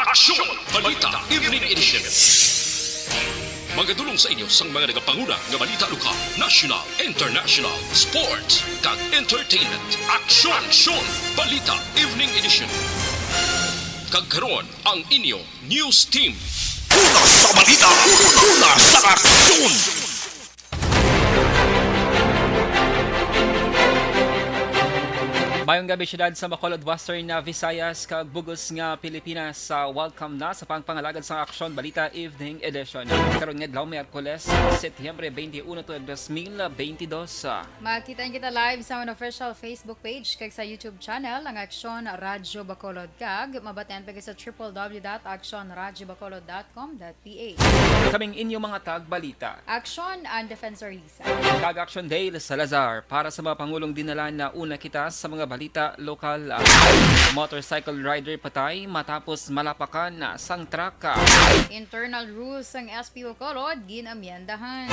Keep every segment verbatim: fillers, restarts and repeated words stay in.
Aksyon! Balita Evening Edition. Magadulong sa inyo sang mga nagapanguna nga balita lokal, national, international, sports, kag entertainment. Aksyon! Aksyon! Balita Evening Edition. Kag karon, ang inyo news team. Una sa balita, una sa aksyon. Mayong gabi, syudad sa Bacolod, Western, uh, Visayas, kag bug-os nga Pilipinas. Uh, welcome na sa pangpangalagad sa Aksyon Balita Evening Edition. Karon nga adlaw, Miyerkules, Setyembre twenty-one, tuig dos mil bentidós. Uh, Makita kita live sa amon official Facebook page kag sa YouTube channel, ang Aksyon Radyo Bacolod, kag mabatian pa sa triple W dot aksyon radyo bacolod dot com dot P H. Kaming inyo mga tagbalita. Aksyon Ann Defensor Lisa. Kag Aksyon Dale Salazar. Para sa mga pangulong dinalan, nauna kita sa mga balita lokal. Ah, motorcycle rider patay matapos malapakan sang truck. Internal rules sang S P Bacolod ginamyendahan.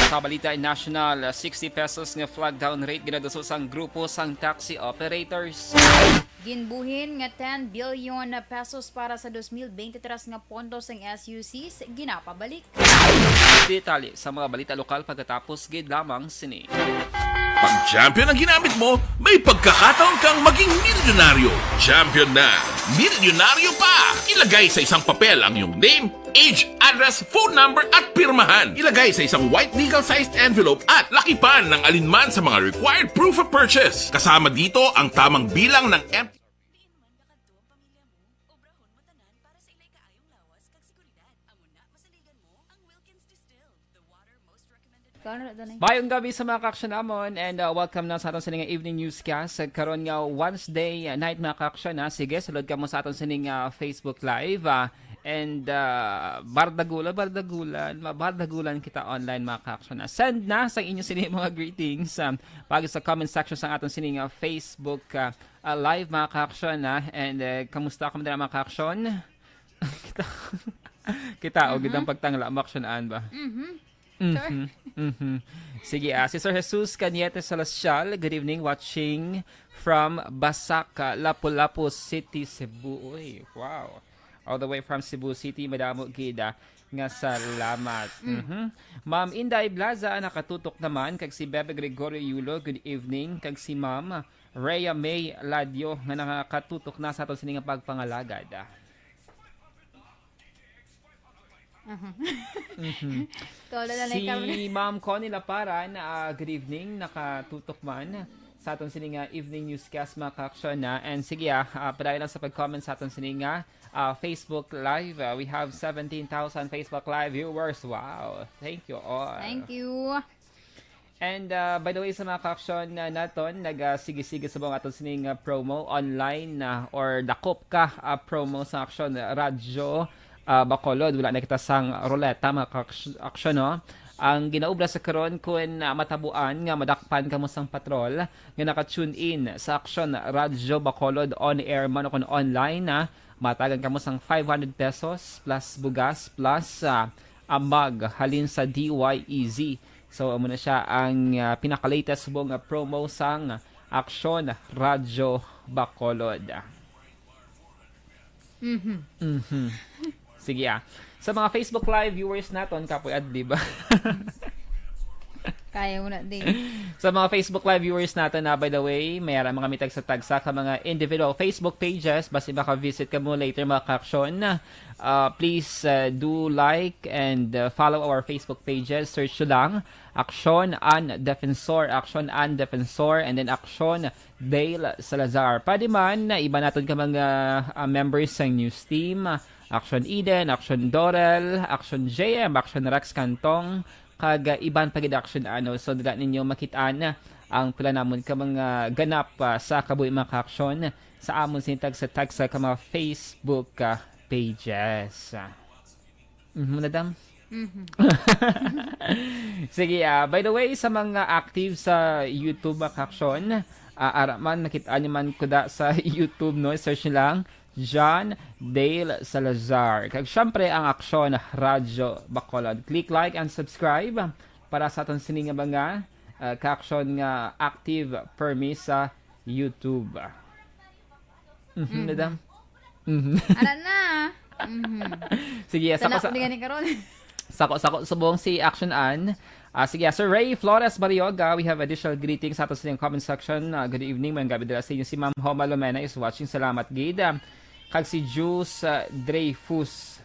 Sa balita national, sixty pesos nga flag down rate ginaduso sang grupo sang taxi operators. Ginbuhin nga ten billion pesos para sa dos mil bente tres nga pondo sang S U Cs ginapabalik. Detalye sa mga balita lokal pagkatapos gid lamang sini. Pag champion ang ginamit mo, may pagkakataon kang maging milyonaryo. Champion na, milyonaryo pa! Ilagay sa isang papel ang iyong name, age, address, phone number, at pirmahan. Ilagay sa isang white legal-sized envelope at lakipan ng alinman sa mga required proof of purchase. Kasama dito ang tamang bilang ng M T Diin man makadto ang pamilya mo, obrahon mo tanan para sa ilay kaayong lawas kag seguridad. Amo na, masaligan mo ang Wilkins Distilled, the water most recommended. Mayong gabi sa mga kaaksyon namon, and, uh, welcome na sa aton sini nga evening newscast. Karon nga Wednesday, uh, night, mga kaaksyon, ha. Sige, sulod kamo sa aton sini nga, uh, Facebook Live, uh, and, uh, bardagulan, bardagulan, mabardagulan kita online, mga kaaksyon, ha. Send na sa inyo sini mga greetings, um, pagi sa comment section sa aton sini nga, uh, Facebook, uh, uh, live, mga kaaksyon, ha. And, uh, kamusta kamo dira, mga kaaksyon? Kita, kita, o, gid ang pagtangla, maaksyonan ba? Mhm. Sure. Mhm, mhm. Sige, ah, si Sir Jesus Cañete Celestial, good evening, watching from Basaca, Lapu-Lapu City, Cebu. Uy, wow. All the way from Cebu City, madamo gid, ah, nga salamat. Mm. Mhm. Ma'am Inday Blaza, nakatutok naman, kag si Bebe Gregorio Yulo, good evening, kag si Ma'am Rhea May Ladio, nga nakatutok na sa aton sini nga pagpangalagad, ah. Aha. Mhm. Ikaw na lang, Si ikaw na. Ma'am Connie Laparan, ah, good evening. Nakatutok man sa aton sini nga evening newscast, mga kaaksyon, na. And sige, ah, ah, padayon lang sa pag-comment sa aton sini nga, ah, Facebook Live. Ah, we have seventeen thousand Facebook Live viewers. Wow. Thank you all. Thank you. And, uh, by the way, sa mga kaaksyon, uh, naton, nagasigi-sige subong aton sining, uh, promo online na or dakop ka, uh, promo sa Aksyon Radyo, uh, Bacolod. Wala na kita sang ruleta, mga kaaks-, aksyon, no? Ang ginaobra sa karon, kun, uh, matabuan nga madakpan kamo sang patrol nga naka-tune in sa Aksyon Radyo Bacolod on air man o kun online, ah, matagan kamo sang five hundred pesos plus bugas plus, ah, ambag halin sa D Y E Z. So, amo na siya ang, ah, pinaka-latest subong nga promo sang Aksyon Radyo Bacolod. Mhm. Mhm. Sige, ah. Sa mga Facebook Live viewers naton, kapoy adli ba? Kaya mo na din. Sa mga Facebook Live viewers naton, na, by the way, may ara mga mitag sa tagsa ka mga individual Facebook pages. Basi maka-visit ka mo later, mga kaaksyon. Uh, please, uh, do like and, uh, follow our Facebook pages. Search nyo lang Aksyon Ann Defensor, Aksyon Ann Defensor, and then Aksyon Dale Salazar. Pwede man na iba naton ka mga, uh, members sang news team, Aksyon Eden, Aksyon Dorel, Aksyon J M, Aksyon Rex Cantong, kag, uh, iban pa gid, aksyon, ano. So, dira ninyo makit-an ang pila namon ka mga ganap, uh, sa kabuhi, mga kaaksyon, sa amon sini tagsa-tagsa ka mga Facebook, uh, pages. Mhm, madam? Mhm. Sige, ah, by the way, sa mga active sa YouTube, mga kaaksyon, ah, ara man, makita nyo man kuda sa YouTube, no? Search nyo lang, John Dale Salazar. Kag syempre, ang Aksyon Radyo Bacolod. Click like and subscribe para sa aton sini nga mga, ah, kaaksyon nga active permi sa YouTube. Mhm, Mhm. madam? Mhm. Ana na. Mhm. Sige, Sana sako sa, ako di gani karon. Sako, sako subong si Action Ann. Ah, sige, Sir Ray Flores Barrioga, we have additional greetings sa ato sa inyong comment section. Ah, good evening, mayong gabi dira sa inyo. Si Ma'am Homa Lomena is watching. Salamat gid. Ah, kag si Juice, ah, Dreyfus,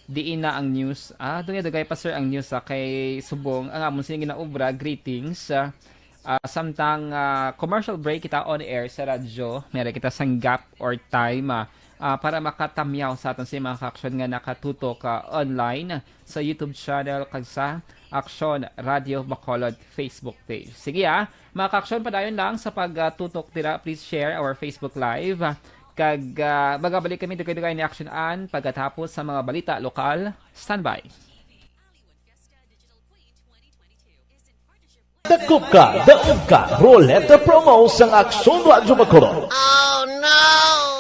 diin na ang news? Ah, dugay-dugay pa, sir, ang news, ah, kay subong ang amon sining ginaobra. Greetings. Ah, ah, samtang, ah, commercial break kita on air sa radyo, meron kita sang gap or time, ah, ah, para makatamyaw sa aton sa mga ka-aksyon nga nakatutok, ah, online sa YouTube channel kag sa Aksyon Radio Bacolod Facebook page. Sige, ah, mga ka-aksyon, padayon lang sa pagtutok dira, please share our Facebook Live. Kag, ah, magabalik kami dugay-dugay ni Action Ann pagkatapos sa mga balita lokal. Standby. Dakop ka, daog ka, Roleta Promo sang Aksyon Radyo Bacolod.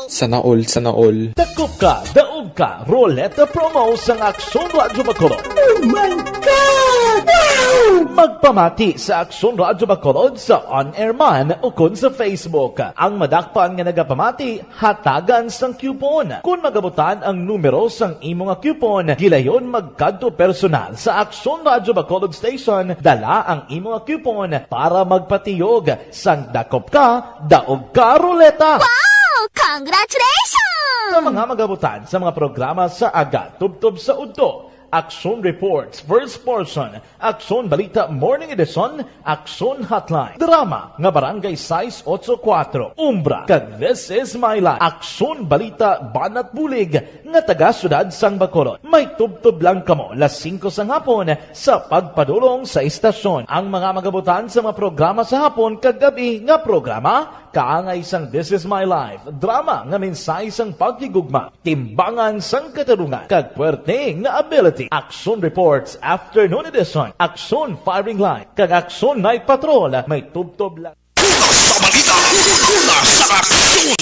Sana all, sana all. Dakop ka, daog ka, Roleta Promo sang Aksyon Radyo Bacolod. Oh my God! Wow! Magpamati sa Aksyon Radyo Bacolod sa on-air man ukon sa Facebook. Ang madakpan nga nagapamati, hatagan sang coupon. Kon magabutan ang numero sang imo nga coupon, gilayon magkadto personal sa Aksyon Radyo Bacolod Station, dala ang imo nga coupon para magpatiyog sang Dakop Ka, Daog Ka Roleta. Wow! Congratulations! Sa mga magabutan sa mga programa sa aga tubtob sa udto, Aksyon Reports, First Portion, Aksyon Balita Morning Edition, Aksyon Hotline, drama nga Barangay sais ocho kuatro, Umbra, kag This Is My Life, Aksyon Balita Banat Bulig nga taga Siyudad sang Bacolod. May tubtob lang kamo las singko sang hapon sa pagpadulong sa istasyon. Ang mga magabutan sa mga programa sa hapon kag gab-i nga programa, kaangay sang This Is My Life, drama nga mensahe sang paghigugma, timbangan sang katarungan, kag puwerte nga ability. Aksyon Reports Afternoon Edition, Aksyon Firing Line, kag Aksyon Night Patrol may tubtob lang. Una sa balita, una sa aksyon.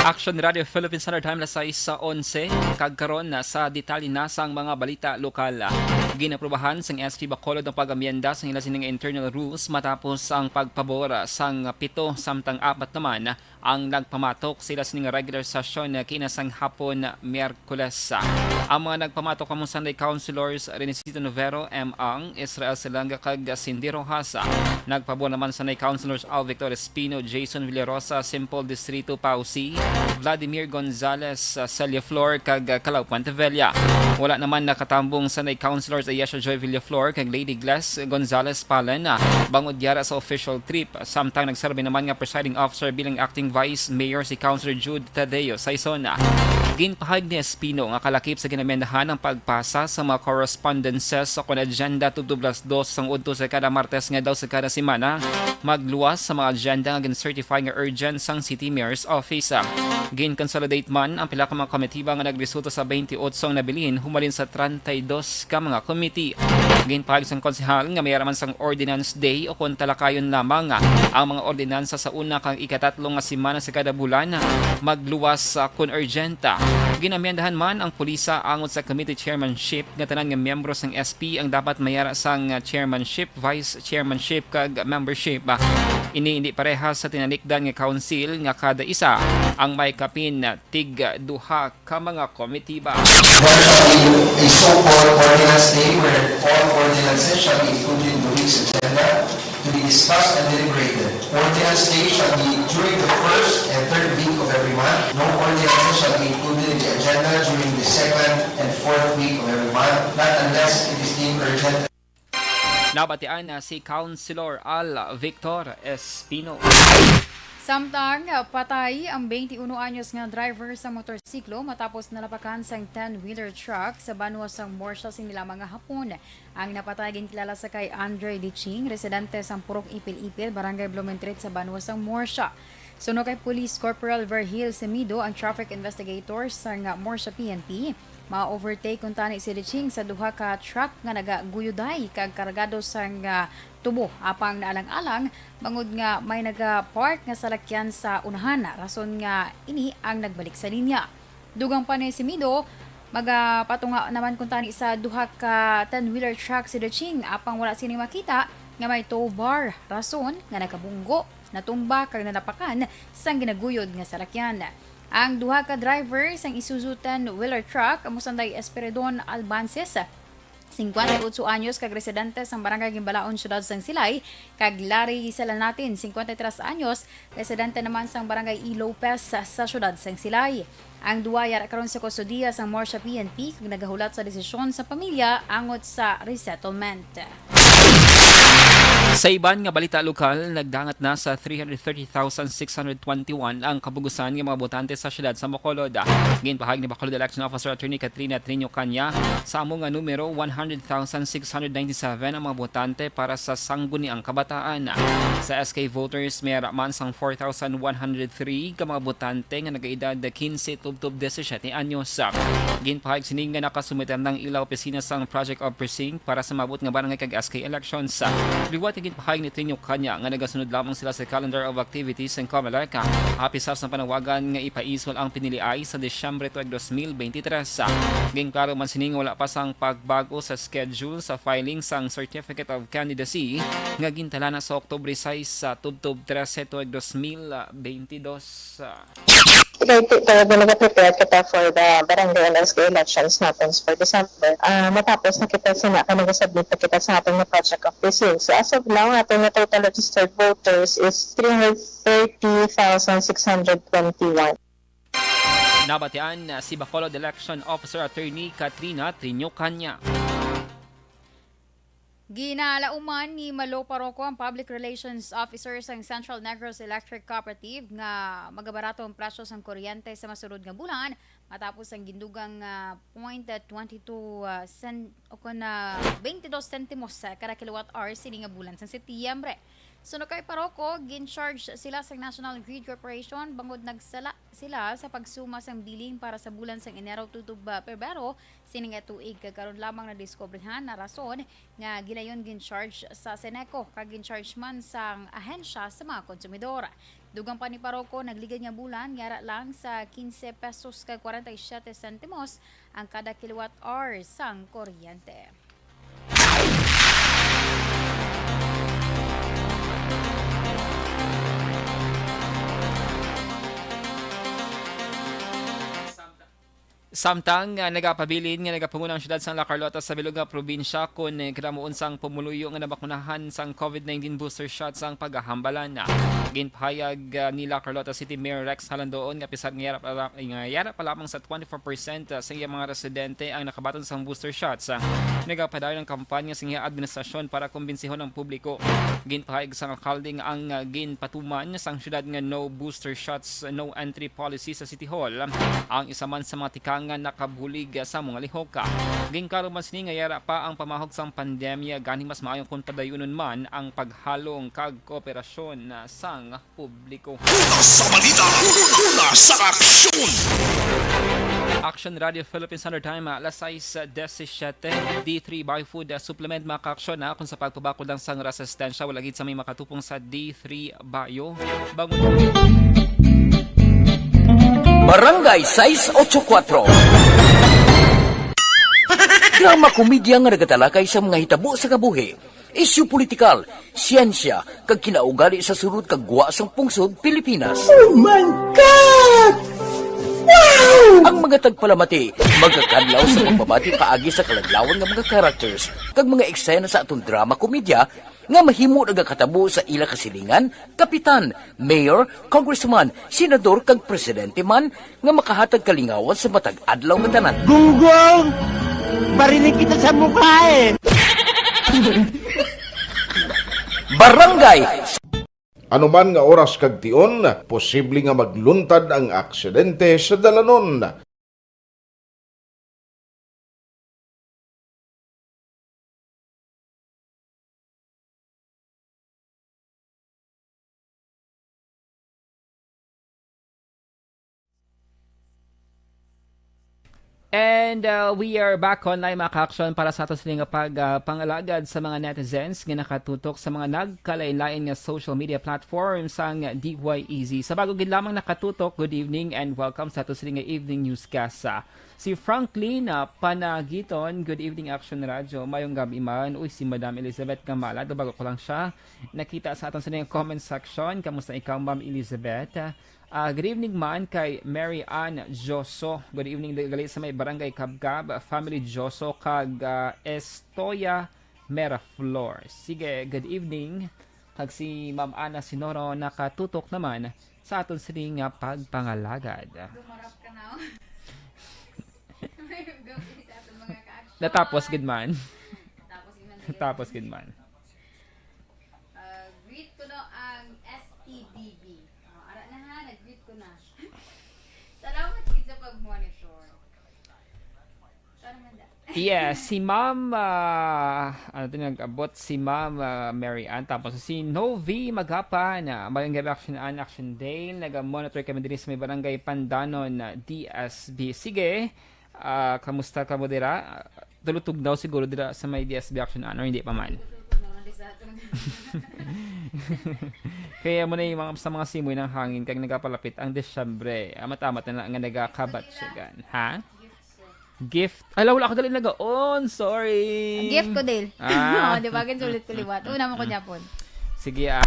Action Radio Philippine Standard Time, las sais sa onse, kag karon na sa detalye na sang mga balita lokal. Ginaprubahan sang S P Bacolod ang pag-amyenda sang ila sining internal rules matapos ang pagpabor sang pito samtang apat naman ang nagpamatok sa ila sining regular session kina sang hapon Miyerkules. Ang mga nagpamatok kamo Sunday Councilors Renesito Novero, M. Ang, Israel Salanga, kag Cindy Rojas. Nagpabor naman Sunday Councilors Al Victor Espino, Jason Villarosa, Simple Distrito, Pausi, Vladimir Gonzales, uh, Celia Flor, kag, uh, Calao Puentevella. Wala naman nakatambong Sunday Councilors Ayesha Joy Villaflor kag Lady Gles Gonzales Palen, uh, bangod yara sa official trip. Samtang nagserbi naman nga presiding officer bilang acting vice mayor si Councilor Jude Tadeo Saison. Ginpahayag ni Espino nga kalakip sa ginamendahan ang pagpasa sa mga correspondences sa kon agenda tubtob las dos sang udto sa kada Martes nga daw sa kada semana, magluwas sa mga agenda nga gin-certify nga urgent sang City Mayor's Office. Gin-consolidate man ang pila ka mga komitiba nga nagresulta sa twenty-eight nga nabilin humalin sa treinta y dos ka mga committee. Ginpahayag sang konsehal nga may ara man sang Ordinance Day o kon talakayon lamang ang mga ordinansa sa una kag ikatatlo nga semana sa kada bulan, magluwas sa kon urgente. Ginamyandahan man ang pulisa angot sa committee chairmanship nga tanan nga miyembro sang S P ang dapat mayara sang chairmanship, vice chairmanship, kag membership. Ini indi parehas sa tinanikdan nga council nga kada isa ang may kapin tig duha ka mga komitiba. There shall be a so-called ordinance day wherein all ordinances shall be included in the week's agenda to be discussed and deliberated. Ordinance day shall be during the first and third week of every month. No ordinances shall be included in the agenda during the second and fourth week of every month, not unless it is deemed urgent. Nabatian na si Councilor Al Victor Espino. Samtang, ah, patay ang twenty-one anyos nga driver sa motorsiklo matapos nalapakan sang ten-wheeler truck sa banwa sang Morsha sini lamang nga hapon. Ang napatay ginkilala sa kay Andre Diching, residente sang Purok Ipil-Ipil, Barangay Blumentritt sa banwa sang Morsha. Suno kay Police Corporal Virgil Semido, ang traffic investigator sang Morsha P N P, ma-overtake kuntani si Diching sa duha ka truck nga nagaguyuday kag kargado sang, ah, tubo, apang naalang-alang bangod nga may nagapark nga salakyan sa unahan, rason nga ini ang nagbalik sa linya. Dugang pa ni Semido, magapatunga naman kuntani sa duha ka ten-wheeler truck si Diching, apang wala sini makita nga may tow bar, rason nga nakabunggo, natumba kag nalapakan sang ginaguyod nga salakyan. Ang duha ka driver sang Isuzu ten-wheeler truck amo sanday Espiridon Albances, singkwenta y otso anyos kag residente sang Barangay Gimbalaon, Siyudad sang Silay, kag Larry Salanatin, singkwenta y tres anyos, residente naman sang Barangay E. Lopez sa siyudad sang Silay. Ang duwa yara karon sa kustodiya sang Murcia P N P kag nagahulat sa desisyon sa pamilya angot sa resettlement. Sa iban nga balita lokal, nagdangat na sa three hundred thirty thousand six hundred twenty-one ang kabugusan nga mga botante sa siyudad sa Bacolod. Ginpahayag ni Bacolod Election Officer Attorney Katrina Triño Caña, sa amo nga numero, one hundred thousand six hundred ninety-seven ang mga botante para sa Sangguniang Kabataan. Sa S K voters, may ara man sang four thousand one hundred three ka mga botante nga nagaedad quince tubtob disisiete anyos. Ginpahayag sini nga nakasumiter na ang ila opisina sang Project of Precinct para sa maabot nga barangay kag S K elections. Liwat nga ginpahayag ni Triño Caña nga nagasunod lamang sila sa calendar of activities sang Comelec, apisar sang panawagan nga ipaisol ang piniliay sa Disyembre tuig dos mil bente tres. Ginklaro man sini nga wala pa sang pagbag-o sa schedule sa filing sang Certificate of Candidacy nga gintalana sa Oktubre sais sa tubtob trese tuig dos mil bente dos. Kay ti-, talaga nagaprepare kita for the barangay and S K elections natin for December. Ah, matapos na kita sina, kay nagasubmit na kita sa aton nga project of precinct. So, as of now, aton nga total registered voters is three hundred thirty thousand six hundred twenty-one. Nabatian, uh, si Bacolod Election Officer Attorney Katrina Triño Caña. Ginalauman ni Malo Paroco, ang Public Relations Officer sang Central Negros Electric Cooperative, nga magabarato ang presyo sang kuryente sa masunod nga bulan, matapos ang gindugang, ah, point twenty two, ah, sen-, o kon, ah, twenty-two sentimos, ah, kada kilowatt hour sining nga bulan sang Setyembre. Suno kay Paroco, gin-charge sila sang National Grid Corporation bangod nagsala sila sa pagsuma sang billing para sa bulan sang Enero tubtob, ah, Pebrero sining nga tuig, kag karon lamang nadiskubrihan na rason nga gilayon gin-charge sa Seneco kag gin-charge man sang ahensya sa mga konsumidor. Dugang pa ni Paroco, nagligad nga bulan, yara lang sa quince pesos kag kwarenta y siete sentimos ang kada kilowatt hour sang kuryente. Samtang, ah, nagapabilin nga nagapangulo ang siyudad sang La Carlota sa bilog nga probinsya kon, eh, kadamuon sang pumuluyo nga nabakunahan sang covid nineteen booster shot sang pagahambalan. Ginpahayag, ah, ni La Carlota City Mayor Rex Halandoon nga, bisan nga yara pa la-, nga yara pa lamang sa twenty-four percent, ah, sa iya mga residente ang nakabaton sang booster shots, ah, nagapadayon ang kampanya sang iya administrasyon para kumbinsihon ang publiko. Ginpahayag sang alkalde nga ang, ah, ginpatuman sang siyudad nga no booster shots, no entry policy sa City Hall ang isa man sa mga tikang nga nakabulig sa mga lihok. Ginklaro man sini nga yara pa ang pamahog sang pandemya, gani mas maayo kon padayunon man ang paghalong kag kooperasyon, ah, sang publiko. Una sa balita, una sa aksyon. Action Radio Philippines Standard Time, ah, alas sais disisiete. D three Biofood, ah, Supplement, mga kaaksyon, ah, kon sa pagpabakod lang sang resistensya, wala gid sa may makatupong sa D three Bio. Bangon. Barangay sais otso kuwatro. Drama komedya nga nagatalakay sa mga hitabo sa kabuhi, isyu politikal, siyensya, kag kinaugali sa sulod kag gwa sang pungsod Pilipinas. Oh my God! Wow! Ang mga tagpalamati magakadlaw sa pagpamati paagi sa kaladlawan nga mga characters kag mga eksena sa aton drama komedya nga mahimo nagakatabo sa ila kasilingan, kapitan, mayor, congressman, senador, kag presidente man nga makahatag kalingawan sa matag adlaw nga tanan. Gunggong! Barinig kita sa mukha eh! Barangay. Anuman nga oras kag tion, posible nga magluntad ang aksidente sa dalanon. And, uh, we are back online, mga ka-aksyon, para sa aton sini nga pag, uh, pangalagad sa mga netizens nga nakatutok sa mga nagkalain-lain nga social media platforms sang D Y E Z. Sa bago gid lamang nakatutok, good evening and welcome sa aton sini nga evening newscast. Ah, si Franklin, ah, Panagiton, good evening, Action Radio. Mayong gabi man. Uy, si Madam Elizabeth Gamala, do bago ko lang siya nakita sa aton sini nga comment section. Kamusta ikaw, Ma'am Elizabeth? Ah, good evening man kay Mary Ann Joso. Good evening, gali sa may Barangay Kabkab, family Joso kag, ah, Estoya Meraflor. Sige, good evening. Kag si Ma'am Ana Sinoro nakatutok naman sa aton sini nga pagpangalagad. Gumarap ka na. May gabi sa aton mga ka-action. Natapos gid man. Tapos gid man. Tapos gid man. Ah, greet ko no ang S T D B. Ah, ara na ha, nag-greet ko na. Salamat gid sa pag-monitor. Saan naman da? Yes, si Ma'am, ah, ano to, nag-abot si Ma'am, ah, Mary Ann. Tapos si Novi Magapan, ah, Mayong Gabi, Action Ann, Action Dale. Naga-monitor kami diri sa may barangay Pandanon, ah, D S B. Sige, ah, kamusta ka mo dira? Ah, tulutugnaw siguro dira sa may D S B Action Ann, or hindi pa man? Kaya mo na yung mga, sa mga simoy ng hangin kag nagapalapit ang Disyembre. Amat-amat na nga nagakabatsyugan. Ha? Gift. Ala, wala ka gali nagaon. Sorry. Ang gift ko, Dale. Ah. Oh, di ba? Ganyan ulit ko liwat. Una mo ko niya po. Sige, ah.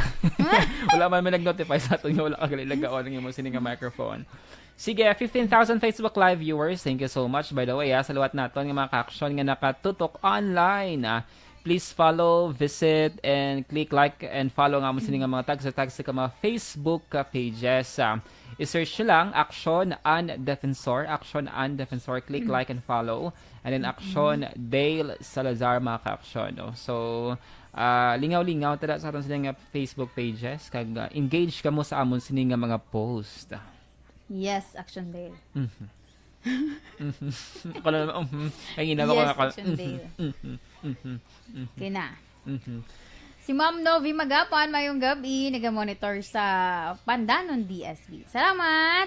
Wala man may nag-notify sa aton nga wala ka gali nagaon ang imong sini nga microphone. Sige, fifteen thousand Facebook Live viewers. Thank you so much, by the way, ah, sa liwat naton nga mga ka-action nga nakatutok online, ah. Please follow, visit, and click like and follow nga mo sini nga mga tagsa-tagsa ka mga Facebook ka pages. Ah, i-search nyo lang, Action Ann Defensor. Action Ann Defensor. Click like and follow. And then Action Dale Salazar, mga ka-action, no? So, ah, lingaw-lingaw tada sa aton sini nga Facebook pages. Kag, ah, engage ka mo sa amon sini nga mga post. Yes, Action Dale. Mhm. Mhm. Ako na naman, mhm. Ay, ginagawa Yes, ko. Action Mhm, Dale. mhm, mhm, mhm. Okay na. Mhm. Si Ma'am Novi Magapan, mayong gabi, naga-monitor sa Pandanon D S B. Salamat!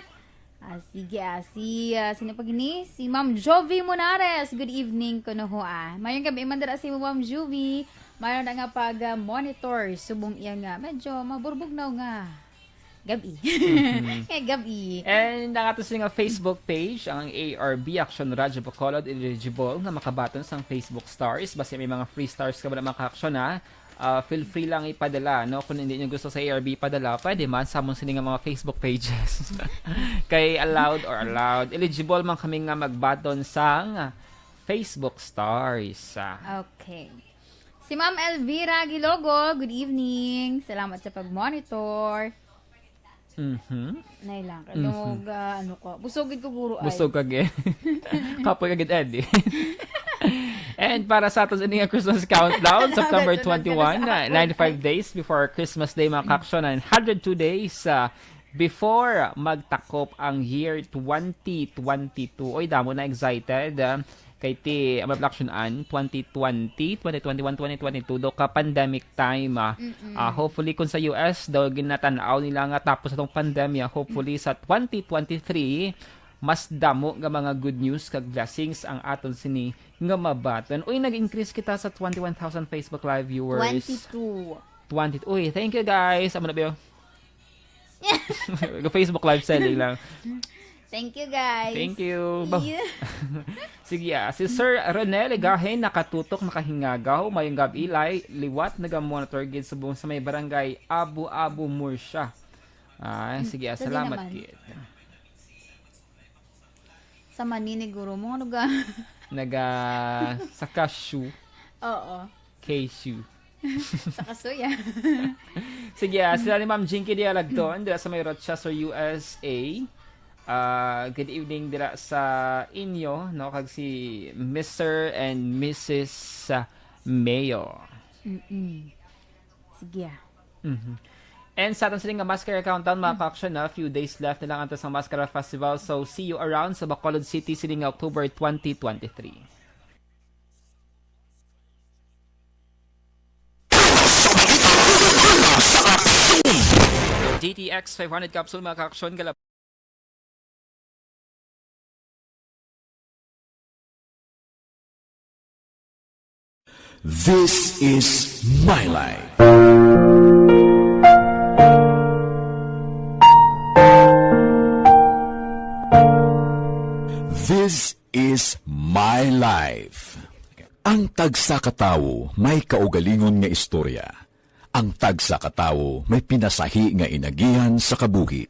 Ah, sige, ah, si, ah, sino pa gini? Si Ma'am Jovi Monares. Good evening, kuno ho, ah. Mayong gabi man dira si Ma'am Jovi. Mayroon na nga pag, ah, monitor subong iya nga medyo maburbugnaw nga gabi. Mhm. Eh, gabi. And ang ato sini nga Facebook page, ang A R B Action Radyo Bacolod, eligible nga makabaton sang Facebook Stars. Basta may mga free stars ka ba na maka-action, ha? Ah, feel free lang ipadala, no? Kung hindi nyo gusto sa A R B ipadala, pwede man sa amon sini nga mga Facebook pages. Kay allowed or allowed, eligible man kami nga magbaton sang Facebook Stars. Ah. Okay. Si Ma'am Elvira Gilogo, good evening. Salamat sa pag-monitor. Mhm. Nay lang, Mhm. ano, ga-, ano ko, busog gid ko, guro, ay. Busog ka gid. Kapoy ka gid, Eddie. And para sa aton sa ining Christmas countdown, September Ito na, twenty-one, ganun sa ah, ako. ninety-five days before Christmas Day, mga kaksyon, and hundred two days, ah, before magtakop ang year twenty twenty-two. Oy, damo na excited, ah. Kay ti, ang reflection an, twenty twenty, twenty twenty-one, twenty twenty-two daw ka pandemic time, ah. Mm-mm. Ah, hopefully, kung sa U S daw, ginatan-aw nila nga tapos atong pandemya, hopefully, sa twenty twenty-three, mas damo nga mga good news kag blessings ang aton sini nga mabaton. Uy, nag-increase kita sa twenty-one thousand Facebook Live viewers. Twenty-two. Twenty. Uy, thank you, guys. Amo na ba yun? Facebook Live selling lang. Thank you, guys. Thank you. Ba- Yeah. Sige, ah, si Sir Rene Legahen nakatutok, nakahingagaw. Mayong gabi, lay, liwat, naga-monitor gid subong sa may barangay Abu-Abu, Murcia. Ah, sige, ah, Dali salamat naman. gid. Sa Manini, guro mo, ano ga? Naga, sa cashew. Oo. Cashew. Sa kasuya. Sige, ah, sila ni Ma'am Jinky Dialagton, dira sa may Rochester, U S A. Ah, good evening dira sa inyo, no? Kag si Mister and Missus, ah, Mayo. Mm-mm. Sige, ah. Mhm. And sa aton sini nga Maskara Countdown, mga kaksyon, na few days left na lang antes ang Maskara Festival. So, see you around sa Bacolod City, sini nga October twenty twenty-three. D T X five hundred capsule, mga kaksyon, gala- This is my life. This is my life. Ang tagsa ka tawo may kaugalingon nga istorya. Ang tagsa ka tawo may pinasahi nga inagihan sa kabuhi.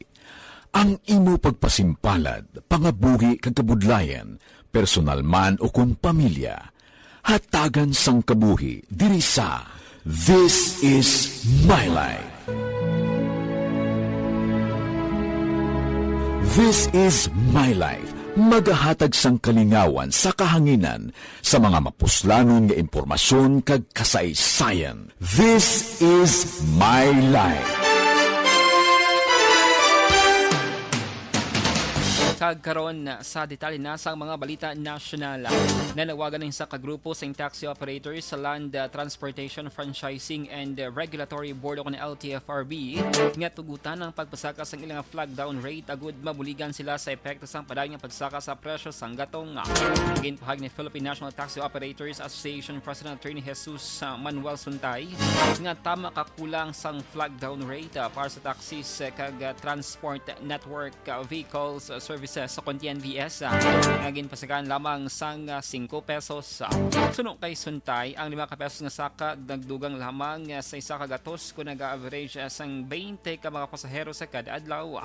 Ang imo pagpasimpalad, pangabuhi kag kabudlayan, personal man o kon pamilya, hatagan sang kabuhi diri sa This Is My Life. This Is My Life, magahatag sang kalingawan sa kahanginan sa mga mapuslanon nga impormasyon kag kasaysayan. This Is My Life. Kag karon, sa detalye na sang mga balita nasyonal, nanawagan ang isa ka grupo sang taxi operators sa Land, uh, Transportation Franchising and, uh, Regulatory Board o kon L T F R B nga tugutan ang pagpasaka sang ilang flag down rate agud mabuligan sila sa epekto sang padayon nga pagsaka sa presyo sang gatong. Ginpahayag ni Philippine National Taxi Operators Association President Attorney Jesus, uh, Manuel Suntay nga tama ka kulang sang flag down rate, uh, para sa taxis, uh, kag, uh, transport network, uh, vehicles, uh, services sa kon T N V S, uh, nga ginpasakaan lamang sang, uh, singko pesos. Uh, suno kay Suntay, ang lima ka pesos nga saka nagdugang lamang, uh, sa isa ka gatos kon nag-average, uh, sang twenty ka mga pasahero sa kada adlaw.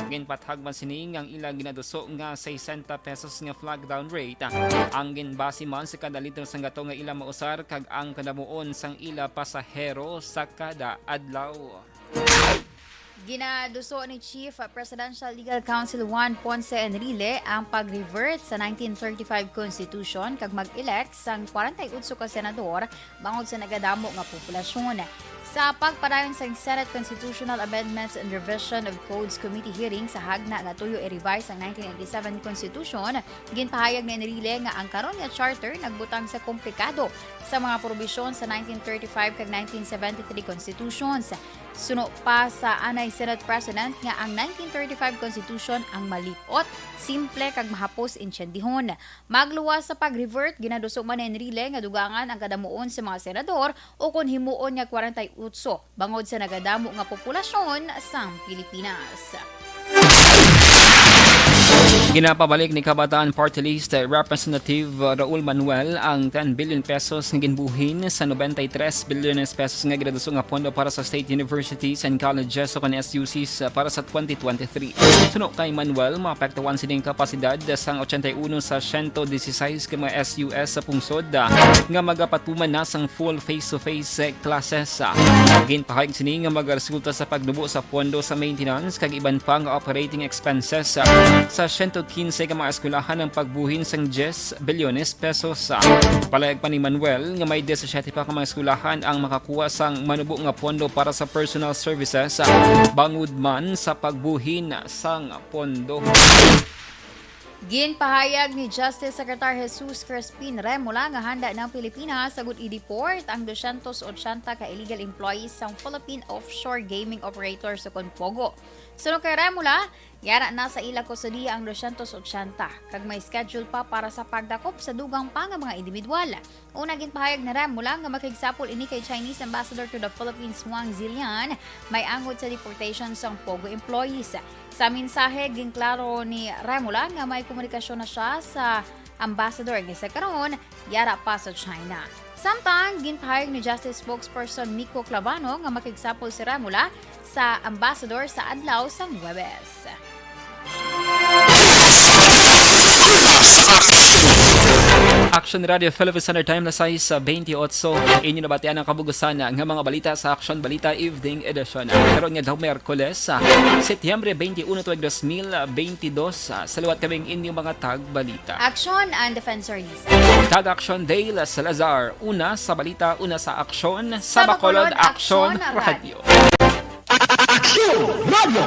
Ginpatahag man sini nga ang ilang ginaduso nga sesenta pesos nga flag down rate ang ginbase man sa kada litro sang gatong nga ila mausar kag ang kadamuon sang ila pasahero sa kada adlaw. Ginaduso ni Chief Presidential Legal Counsel Juan Ponce Enrile ang pag-revert sa nineteen thirty-five Constitution kag mag-elect sang forty-eight ka senador bangod sa nagadamo nga populasyon. Sa pagpadayon sang Senate Constitutional Amendments and Revision of Codes Committee hearing sa hagna nga tuyo i-revise ang nineteen eighty-seven Constitution, ginpahayag ni Enrile nga ang karon nga charter nagbutang sa komplikado sa mga probisyon sa nineteen thirty-five kag nineteen seventy-three Constitutions. Suno pa sa anay Senate President nga ang nineteen thirty-five Constitution ang malip-ot, simple kag mahapos intiendihon. Magluwas sa pag-revert, ginaduso man ni Enrile nga dugangan ang kadamuon sa mga senador ukon himuon nga kwarenta y otso bangod sa nagadamo nga populasyon sang Pilipinas. Ginapabalik ni Kabataan Party List Representative Raul Manuel ang ten billion pesos nga ginbuhin sa noventa y tres bilyones pesos nga ginaduso nga pondo para sa state universities and colleges o kon S U Cs para sa twenty twenty-three. Suno kay Manuel, maapektuhan sining kapasidad sang ochenta y uno sa siyento disisais ka mga S U S sa pungsod, ah, nga magapatuman na sang full face-to-face classes. Ginpahayag sini nga magaresulta sa pagnubo sa pondo sa maintenance kag iban pa nga operating expenses, ah, sa siyento kinse ka mga eskwelahan ang pagbuhin sang diyes bilyones pesos. Palayag pa ni Manuel nga may disisiete pa ka mga eskwelahan ang makakuha sang manubo nga pondo para sa personal services, ah, bangod man sa pagbuhin sang pondo. Ginpahayag ni Justice Secretary Jesus Crispin Remola nga handa na ang Pilipinas agud i-deport ang dusyentos otsenta ka illegal employees sang Philippine Offshore Gaming Operators o kon POGO. Suno kay Remola, yara na sa ila kustodiya ang dusyentos otsenta, kag may schedule pa para sa pagdakop sa dugang pa nga mga individual. Una, ginpahayag ni Remola nga makigsapol ini kay Chinese Ambassador to the Philippines, Wang Zilian, may angod sa deportation sang POGO employees. Sa mensahe, ginklaro ni Remola nga may komunikasyon na siya sa ambassador nga sa karon yara pa sa China. Samtang, ginpahayag ni Justice Spokesperson Miko Clavano nga makigsapol si Remola sa ambassador sa adlaw sang Huwebes. Action Radio Philippine Standard Time, las sais bentiocho. Inyo nabatian ang kabug-usan nga mga balita sa Action Balita Evening Edition. Karon nga adlaw, Miyerkules, Setyembre twenty-one, tuig dos mil twenty-two. Sa liwat kami ang inyong mga tagbalita. Action and Defensor Lisa. Kag Action Dale Salazar. Una sa balita, una sa aksyon, sa Bacolod Action Radio. Action Radio.